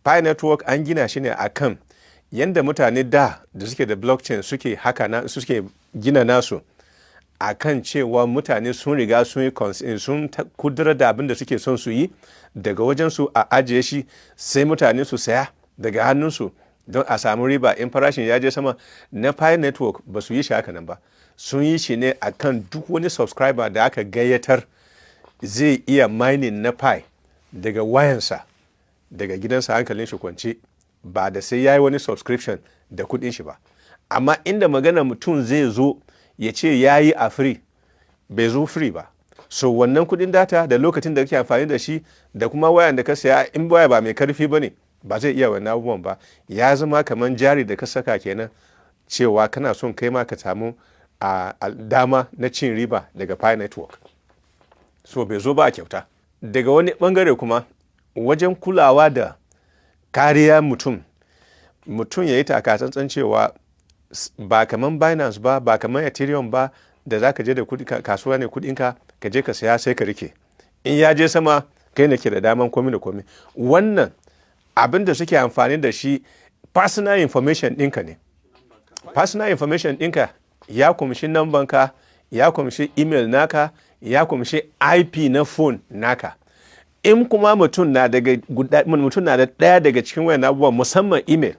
Pi Network an gina shi ne akan yanda mutane da suke da blockchain suke haka na suke gina nasu, akan cewa mutane sun riga sun yi sun kudura da abin da suke son su yi daga wajensu, a ajiye shi, sai mutane su saya daga hannunsu don a samu riba in farashin ya je sama. Na Pi Network ba su yi shi haka nan ba. Sun yi shi ne akan duk wani subscriber da aka gayyatar zai iya mining na Pi daga wayansa, daga gidansa, hankalin shi kwance, ba da sai ya yi wani subscription da kudin shi ba. Amma inda magana mutum zai zo ya ce ya yi a free, bai zo free ba. So wannan kudin data da lokacin da kake amfani da shi da kuma wayan da ka saya, in waya ba mai karfi ba ne, ba zai iya wannan abubuwan ba. Ya zama kamar jari da ka saka kenan, cewa kana son kai ma ka samu a dama na cin riba daga Pi Network. So bai zo ba a kyauta. Daga wani bangare kuma, wajen kulawa da kariya, mutum ya yi takatsantsan cewa ba kamar Binance ba, ba kamar Ethereum ba, da za ka je da kudi kasuwa ne, kudinka ka je ka saya sai ka rike, in ya je sama kai ne ke da daman komi da komi. Wannan abin da suke amfani da shi personal information ɗinka ne. Personal information ɗinka ya kumshi nambanka, ya kumshi email naka, ya kumshi IP na phone naka. In kuma mutum na da ɗaya daga cikin wayan abubuwan, musamman email,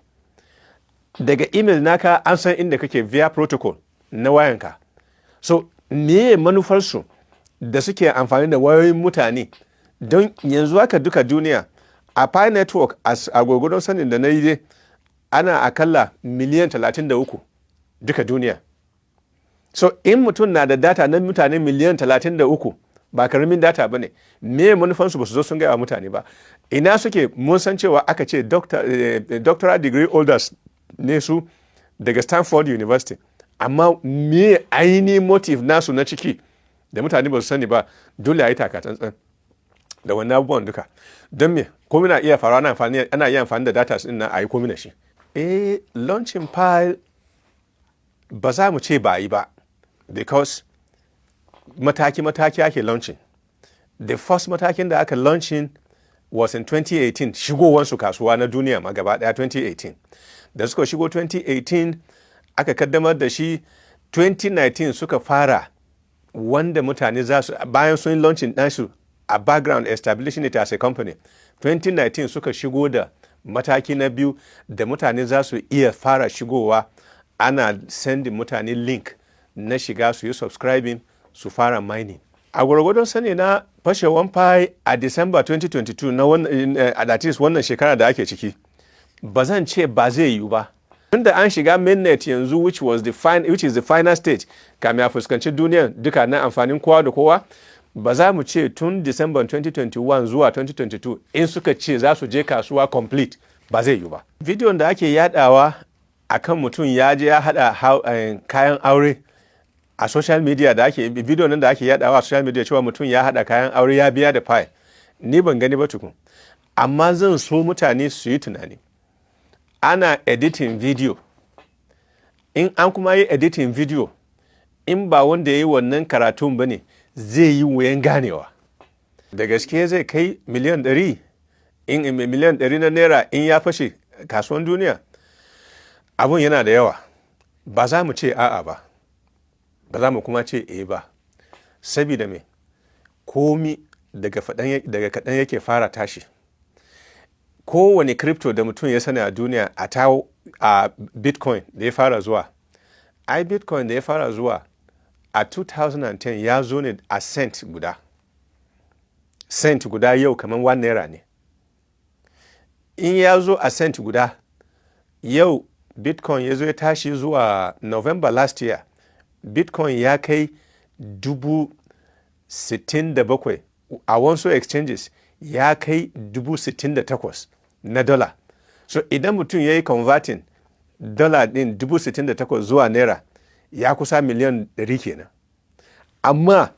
daga email naka an san inda kake via protocol na wayanka. So meye manufarsu da suke amfani da wayoyin mutane? Don yanzu haka duka duniya a Pi Network, a gwargwadon sanin da na yi dai, ana akalla miliyan 33 duka duniya. So in mutum na da data na mutane miliyan 33, ba karamin data ba ne. Me manufansu? Ba su zo sun gaya wa mutane ba ina suke. Mun san cewa aka ce doctoral degree holders ne su daga Stanford University, amma me ainihin motive nasu na ciki da mutane ba su sani ba? Dole a yi takatsantsan da wannan abubuwan duka. Don me? Komai na iya faruwa. Ana iya amfani da data din nan a yi komai da shi. Launching Pi, ba za mu ce ba yi ba, because mataki-mataki ake launching. The first matakin da aka launching was in 2018, shigowansu kasuwa na duniya ma gaba daya 2018. Da suka shigo 2018, aka kaddamar da shi. 2019 suka fara wanda mutane za su, bayan sun launching ɗansu a background, establishing it as a company, 2019 suka shigo da mataki na biyu da mutane za su iya fara shigowa, ana sending mutane link na shiga su yi subscribing su fara mining. A gwargwadon sani na, fashewan Pi a December 2022 na wannan, that is wannan shekara da ake ciki, ba zan ce ba zai yiwu ba, tunda an shiga mainnet yanzu, which is the final stage kamin a fuskanci duniyan duka na amfanin kowa da kowa. Ba za mu ce tun December 2021 zuwa 2022, in suka ce za su je kasuwa complete, ba zai yiwu ba. Bidiyon da ake yadawa akan mutum ya je ya hada kayan aure a social media, da ake bidiyon nan da ake yadawa a social media cewa mutum ya hada kayan aure ya biya da Pi, ni ban gani ba tukun, amma zan so mutane su yi tunani. Ana editing video. In an kuma yi editing video, in ba wanda ya yi wannan karatun ba ne, zai yi wuyan ganewa. Da gaske zai kai miliyan 100, in miliyan 100 na naira in ya fashe kasuwan duniya, abun yana da yawa. Ba za mu ce a'a ba, ba za mu kuma ce eh ba, sabida me? Komi daga kaɗan yake fara tashi. Kowane crypto da mutum ya sani a duniya, a tawo a Bitcoin da ya fara zuwa, ai Bitcoin da ya fara zuwa a 2010 ya zo ne a cent guda. Cent guda yau kamar 1 naira ne. In ya zo a cent guda, yau Bitcoin ya zo ya tashi zuwa November last year, Bitcoin ya kai 67,000, a wasu exchanges ya kai 68,000 na dollar. So idan mutum ya yi converting dollar din 68,000 zuwa naira, ya kusa miliyan 100 kenan. Amma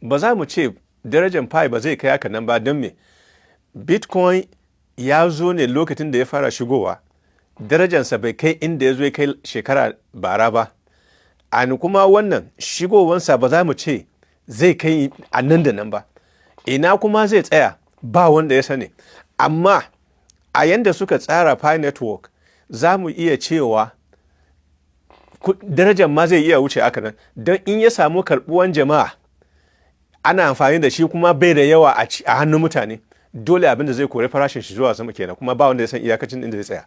ba za mu ce darajar Pi ba zai kai haka nan ba. Don me? Bitcoin ya zo ne lokacin da ya fara shigowa, darajarsa bai kai inda ya zo ya kai shekara bara ba. An kuma wannan shigowansa, ba za mu ce zai kai a nan da nan ba. Ina kuma zai tsaya, ba wanda ya sani. Amma a yanda suka tsara Pi Network, za mu iya cewa darajar ma zai iya wuce haka nan, don in ya samu karbuwan jama'a, ana amfani da shi, kuma bai da yawa a hannun mutane, dole abin da zai kore farashin shi zuwa sama kenan, kuma ba wanda ya san iyakacin inda zai tsaya.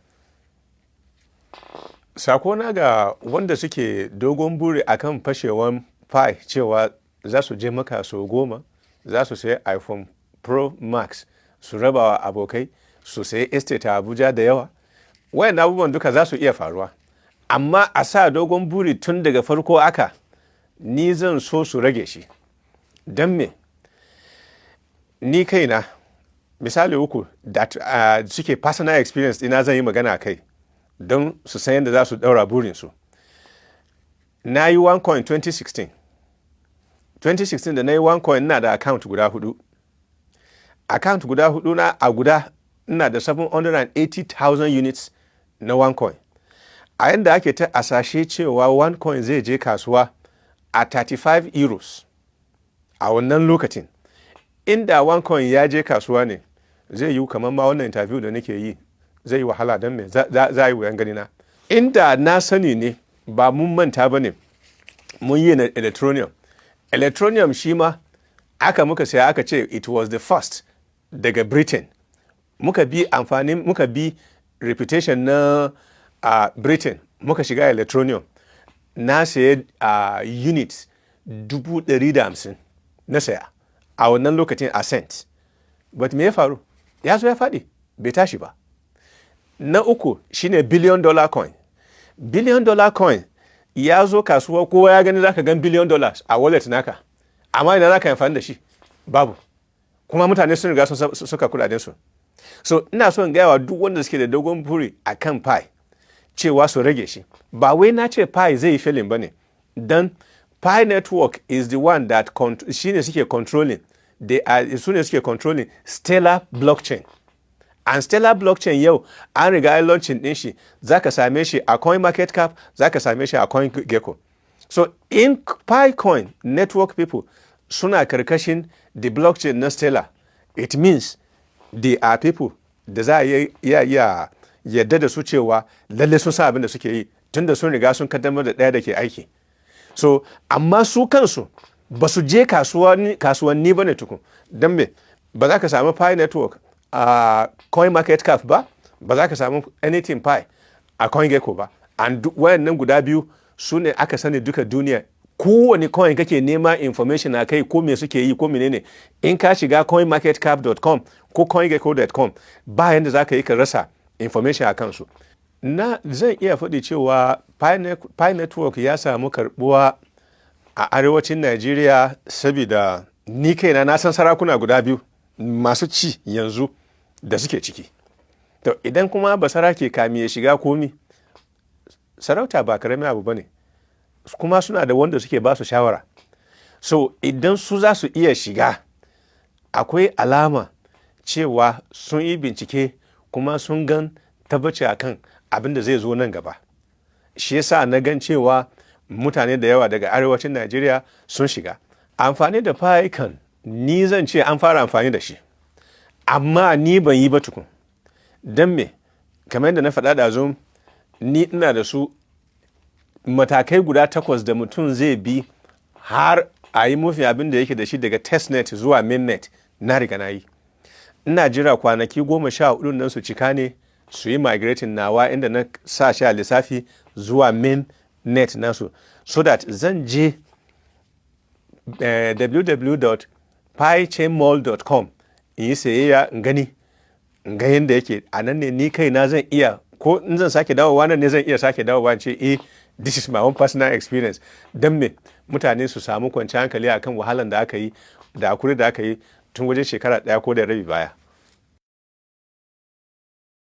Sakona ga wanda suke dogon buri akan fashewan Pi, cewa za su je maka sau 10, za su sayi iPhone Pro Max su raba wa abokai, su sayi estate a Abuja da yawa, wayan abubuwan duka za su iya faruwa. Amma a sa dogon buri tun daga farko aka, ni zan so su rage shi. Don me? Ni kaina, misali uku that suke personal experience ina zan yi magana kai don su san yadda za su daura burinsu. Na yi OneCoin 2016. 2016 da na yi OneCoin, ina da account guda hudu. Account guda hudu na, a guda ina da 780,000 units na OneCoin. A yadda ake ta asashe cewa OneCoin zai je kasuwa a €35 a wannan lokacin, inda OneCoin ya je kasuwa ne, zai yi kamar ma wannan interview da nake yi zai yi wahala. Don me? Za a yi wuyan ganina. Inda na sani ne, ba mun manta ba ne, mun yi na Electroneum. Electroneum shi ma aka muka saya, aka ce it was the first daga Britain. Muka bi amfani, muka bi reputation na Britain, muka shiga Electroneum. Na saye units 150,000 na saya a wannan lokacin a cent. But me ya faru? Ya zo ya faɗi, bai tashi ba. Na uku shine Billion Dollar Coin. Billion Dollar Coin ya zo kasuwa, kowa ya gani, zaka gan billion dollars a wallet naka, amma ina zaka amfani da shi? Babu. Kuma mutane sun riga sun suka kudaden su. So ina so in gaya wa duk wanda suke da dogon buri a kan Pi cewa su rage shi. Ba wai na ce Pi zai yi failing ba ne, don Pi Network is the one that shine suke controlling, they are, su ne suke controlling Stellar blockchain. And Stellar blockchain yau an riga an launching din shi, zaka same shi a Coin Market Cap, zaka same shi a Coin Gecko. So in Pi Network people suna karkashin the blockchain na Stellar, it means they are people da za a iya iya yadda da su cewa lalle sun san abin da suke yi, tunda sun riga sun kaddamar da ɗaya da ke aiki. So amma su kansu ba su je kasuwanni ba ne tukun. Don me? Ba za ka samu Pi Network a Coin Market Cap ba, ba za ka samu anything Pi a Coin Gecko ba. And wayannan guda biyu su ne aka sani duka duniya. Kowane coin kake nema information a kai, ko me suke yi ko menene, in ka shiga coinmarketcap.com ko coingecko.com, ba yanda za ka yi ka rasa information a kansu. Na zan iya faɗi cewa Pi Network ya samu karbuwa a arewacin Najeriya, saboda ni kaina na san sarakuna guda biyu masu ci yanzu da suke ciki. To idan kuma ba sarake kami ya shiga komi, sarauta ba karamin abu bane, kuma suna da wanda suke ba su shawara. So idan su za su iya shiga, akwai alama cewa sun yi bincike kuma sun gan tabbaci akan abin da zai zo nan gaba. Shi yasa na gan cewa mutane da yawa daga arewacin Najeriya sun shiga. Amfani da Pi kan, ni zan ce an fara amfani da shi, amma ni ban yi ba tukun. Don me? Kamar yadda na faɗa da zo, ni ina da su matakai guda takwas da mutum zai bi har a yi mafi abin da yake da shi daga testnet zuwa mainnet. Na riga na yi. Ina jira kwanaki 14 nan su cika ne, su yi migrating nawa inda na sa shi a lissafi zuwa main net nasu, so that zan je www.pichainmall.com in yi sayayya, in gani, in ga yadda yake. A nan ne ni kaina zan iya, ko in zan sake dawowa nan ne zan iya sake dawowa in ce, "Eh, this is my own personal experience," don me? Mutane su samu kwanciyar hankali akan wahalan da aka yi da hakuri da aka yi tun wajen shekara 1 ko da rabi baya.